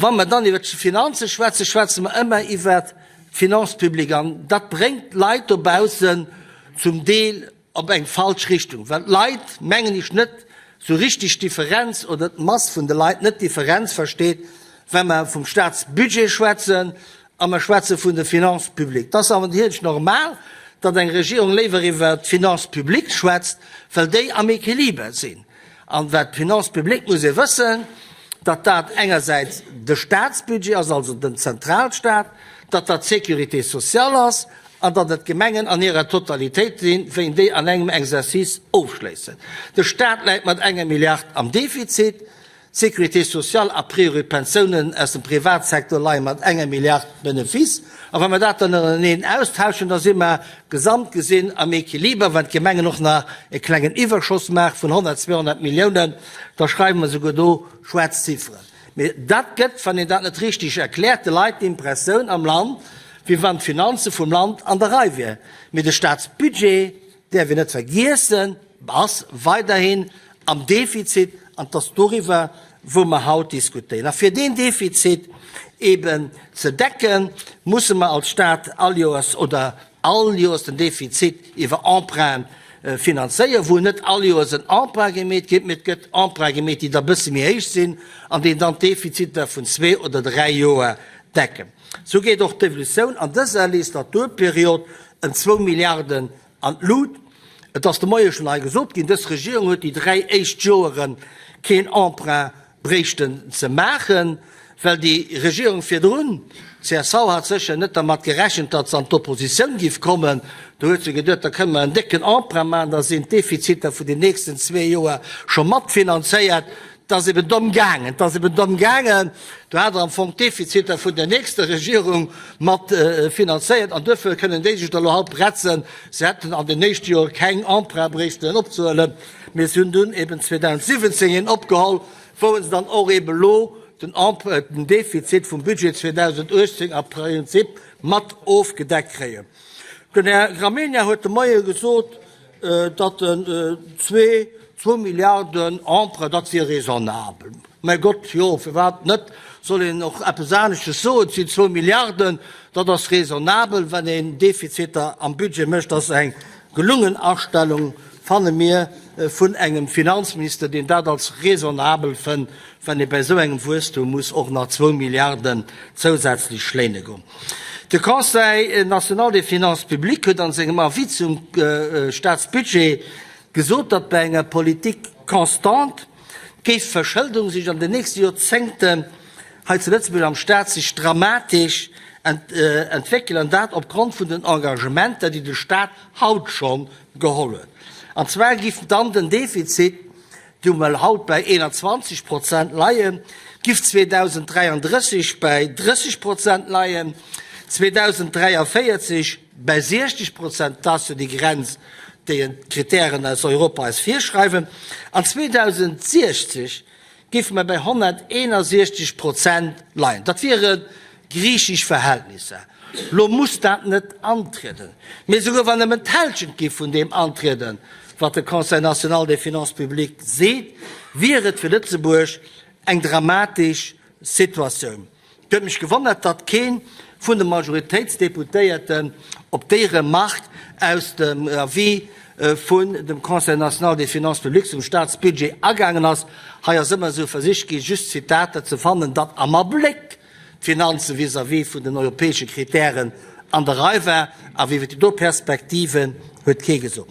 Wa mer dann iwwert d'Finanze schwätzen, schwätze mer ëmmer iwwert d'Finances publiques an dat bréngt d'Leit dobaussen zum Deel op eng falsch Richtung, well d'Leit, mengen ech, net sou richtig d'Differenz oder d'Mass vun de Leit net d'Differenz versteet, wa mer vum Statsbudget schwätzen a mer schwätze vun de Finances publiques. Et ass awer natierlech normal, datt eng Regierung léiwer iwwert d'Finances publiques schwätzt, well déi am Equiliber sinn. An wat d'Finances publiques, muss ee wëssen, datt dat engersäits de Statsbudget ass, also den Zentralstat, datt dat d'Sécurité sociale ass an datt et d'Gemengen an hirer Totalitéit sinn, wéi déi an engem Exercice ofschléissen. De Stat läit mat enger Milliard am Defizit, d'Sécurité sociale, a priori d'Pensiounen aus dem Privatsecteur leie mat enger Milliard Benefice. A wa mer dat dann ënnereneen austauschen, da si mer gesamt gesinn am Equiliber. Wann d'Gemengen och nach e klengen Iwwerschoss maache vun 100, 200 Milliounen, da schreiwe mer souguer do schwaarz Zifferen. Mee dat gëtt, wann een dat net richtig erkläert, de Leit d'Impressioun am Land, wéi wann d'Finanze vum Land an der Rei wieren. Mee de Staatsbudget däerf een net vergiessen, ass weiderhin am Defizit an et ass doriwwer, wou mer haut diskutéieren. A fir deen Defizit eben ze decken, musse mer als Staat all Joers oder all Joers den Defizit iwwer Emprunten finanzéieren, wou net all Joers en Emprunt gemeet gëtt, mee et gëtt Emprunte gemeet, déi da e bësse méi héich sinn an déi dann d'Defiziter vun zwee oder dräi Joer decken. Sou geet och d'Evolutioun an dëser Legislaturperiod ëm zwou Milliarden an d'Lut. Et ass de Moie schonn hei gesot ginn, dës Regierung huet déi dräi éischt Joere keen Emprunt bréichten ze maachen, well déi Regierung virdrun, d'CSV, hat sécher net dermat gerechent, datt se an d'Oppositioun géif kommen. Do huet se geduet, da kënne mer en décken Emprunt maachen, da sinn d'Defiziter vun den nächsten zwee Joer scho matfinanzéiert. 't ass eben domm gaangen, 't ass eben domm gaangen. Do hat Der am Fong d'Defiziter vun der nächster Regierung mat finanzéiert an duerfir kënnen déi sech da lo haut bretzen, se hätten an den éischte Jore keng Emprunt bréichten opzehuelen. Mee se hunn dunn eben 2017 een opgeholl, wou se dann och eben elo den Emprunt, den Defizit vum Budget 2018 am Prinzip mat ofgedeckt kréien. Den Här Gramegna huet de Moie gesot, datt en zwee, zwou Milliarden Emprunt, dat wier raisonnabel. Mäi Gott, jo, firwat net? Soll een och eppes anesches soen? Et sinn zwou Milliarden, dat ass raisonnabel, wann een Defiziter am Budget mécht. Dat ass eng gelungen Astellung, fanne mir, vun engem Finanzminister, deen dat als raisonnabel fënnt, wann ee bei esou engem Wuesstum muss och nach zwou Milliarden zousätzlech schléine goen. De Conseil national des finances publiques huet an sengem Avis zum Staatsbudget gesot, datt bei enger Politique constante géif d'Verschëldung sech an den nächste Joerzéngten hei zu Lëtzebuerg am Staat sech dramatesch entwéckelen, an dat opgrond vun den Engagementer, déi de Staat haut scho geholl huet. An zwar giff dann den Defizit déi mer haut bei 21 Prozent leien, giff 2033 bei 30 Prozent leien, 2043 bei 60 Prozent, dat ass jo déi Grenz, déi d'Kritären aus Europa eis virschreiwen, an 2060 géife mer bei 161 Prozent leien. Dat wiere griichesch Verhältnisser. Lo muss dat net antrieden, mee esouguer wann nëmmen d'Hälschent géif vun deem antrieden, wat de Conseil national des finances publiques seet, wier et fir Lëtzebuerg eng dramatesch Situatioun. Et huet mech gewonnert, datt kee vun de Majoritéitsdeputéierten op déi Remarque aus dem Avis vun dem Conseil national des finances publiques zum Staatsbudget agaangen ass. Hei ass ëmmer esou versicht ginn, just Zitater ze fannen, datt am Abléck d'Finanze vis-à-vis vun den europäesche Kritären an der Rei war, awer iwwer déi do Perspektiven huet kee gesot.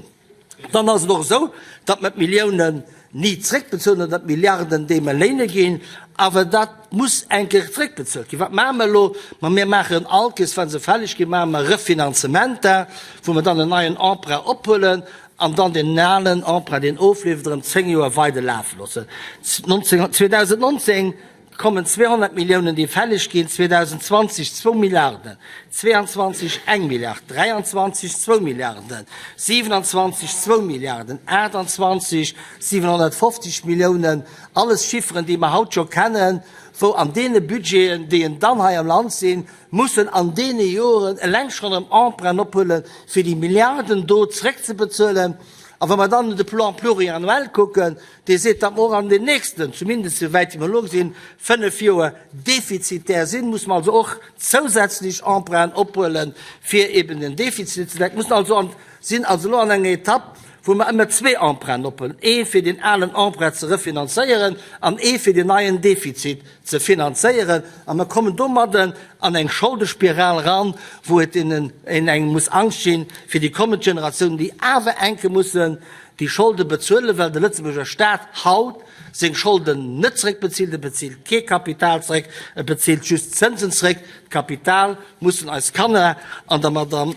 Dann ass et och esou, datt mer d'Milliounen ni zréckbezuelen oder d'Milliarden, déi mer léine ginn, awer dat muss eng Kéier zréckbezuelt ginn. Wat maache mer elo? Ma mir maachen all Kees, wa se fälleg ginn, maache mer Refinanzementer, wou mer dann en neien Emprunt ophuelen an dann deen alen Emprunt, deen ofleeft, erëm 10 Joer weider lafe loossen. 2019 kommen 200 Milliounen, déi fälleg ginn, 2020 zwou Milliarden, 22 eng Milliard, 23 zwou Milliarden, 27 zwou Milliarden, 28 750 Milliounen, alles Chifferen, déi mer haut scho kennen, wou an deene Budgeten, déi en dann hei am Land sinn, mussen an deene Joren eleng schonn erëm Emprunten ophuelen, fir déi Milliarden do zréckzebezuelen. A wa mer dann de Plan pluriannuel kucken, dee seet, datt mer och an den nächsten, zumindest souwäit wéi mer elo gesinn, fënnf Joer defizitär sinn, musse mer also och zousätzlech Emprunten ophuelen, fir eben den Defizit ze decken. Mussen also an, sinn also elo an enger Etapp, wou mer ëmmer zwee Emprunten ophuelen, ee fir deen alen Emprunt ze refinanzéieren an ee fir deen neien Defizit ze finanzéieren. A mer kommen domadden an eng Scholdespiral eran, wou et een engem muss Angscht ginn fir déi kommend Generatiounen, déi awer enke mussen déi Scholde bezuelen, well de Lëtzebuerger Staat haut seng Scholden net zréckbezilt. E bezilt kee Kapital zréck, e bezilt just Zënsen zréck. D'Kapital mussen eis Kanner an der Madamm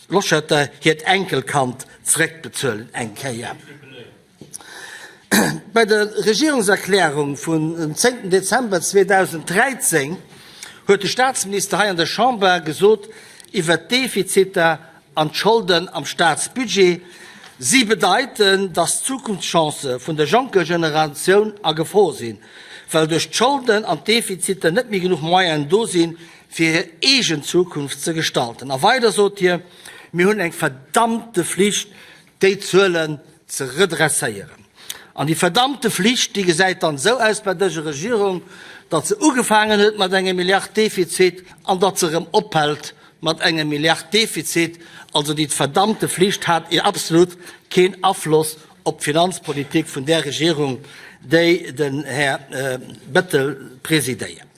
Loschetter hiert Enkelkand zréckbezuelen eng Kéier. Bei der Regierungserklärung vun 10 Dezember 2013 huet de Staatsminister hei an der Chamber gesot iwwert d'Defiziter an d'Scholden am Staatsbudget, Si bedeiten, datt d'Zukunftschancë vun der jonker Generatioun a Gefor sinn, well duerch d'Scholden an d'Defiziter net méi genuch Moyenen do sinn, fir hir eegen Zukunft ze gestalten. A weider sot hie, Mir hunn eng verdammte Flicht, déi Zuelen ze redresséieren. An déi verdammte Flicht, déi gesäit dann esou aus bei dëser Regierung, datt se ugefaangen huet mat engem Milliard Defizit an datt se erëm ophält mat engem Milliard Defizit. Also déi verdammte Flicht hat absolut keen Afloss op d'Finanzpolitik vun där Regierung, déi den Här Bettel presidéiert.